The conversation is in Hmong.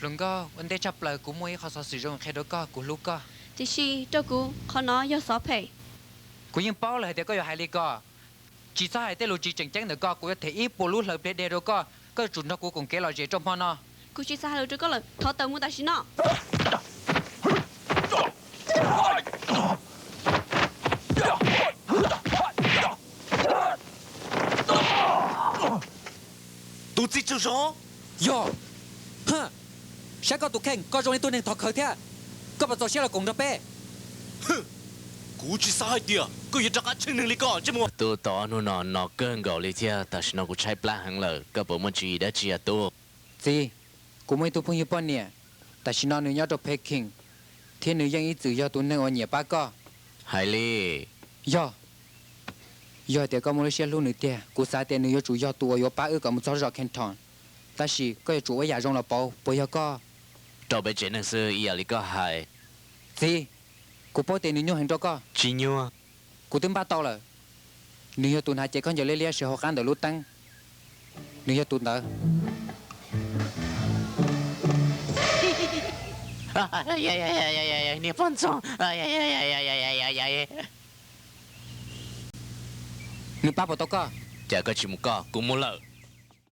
Hluas nkauj, ua ntej tshaj plaws kuv muaj ib qho xov xwm zoo qhia rau koj, kuv hlub koj. Tiam sis rau kuv qhov no yog xov phem. Kuv yeej paub lawm hais tias koj yuav hais li ko. Tsis txhob hais tej lus tsis tseem ceeb ntawm koj, kuv yuav them ib puas lub hlawv pliag deg rau koj, koj yuav tsum nrog kuv koom kev lom zem rau hmo no. Kuv tsis xav hais lus rau koj lawm, thov tawm mus tam sim no. Tus txiv tsaug zog. Yog. Saib koj tus kheej, koj zoo li tug neeg thov khawv thiab. Koj puas txaus siab los koom nrog peb? Kuv tsis xav hais tias koj yuav rov qab tsheej neeg li ko, ntsej muag. Tus tod hnub no no kawg nkaus li thiab, tam sim no kuv tshaib plab heev lawm, koj puas muaj tswv yim dab tsi os tub? Txiv, kuv muaj ib tug phooj ywg poj niam, tam sim no nws nyob rau Peking, thiab nws yeej ib txwm yog tus neeg uas nyiam pab koj. Hais li. Yog. Yog hais tias koj muaj lub siab hlub nws tiag, kuv xav tias nws yuav tsum yog tus uas yuav pab wb kom mus txog zos Canton. Tab sis koj yuav tsum ua yam zoo los pauv, puas yog koj? Rau peb tsev neeg xwb ib yam li koj hais. Txiv, kuv paub tias nws nyuaj heev rau koj. Tsis nyuaj. Kuv twb npaj tau lawm. Nws yog tus hnav cev khaub ncaws liab liab sawv hauv qab ntawm lub teeb. Nws yog tus ntawd. Niag poj ntxoog, nws pab puas tau koj? Cas koj tsis mus koj, kuv mus lawm.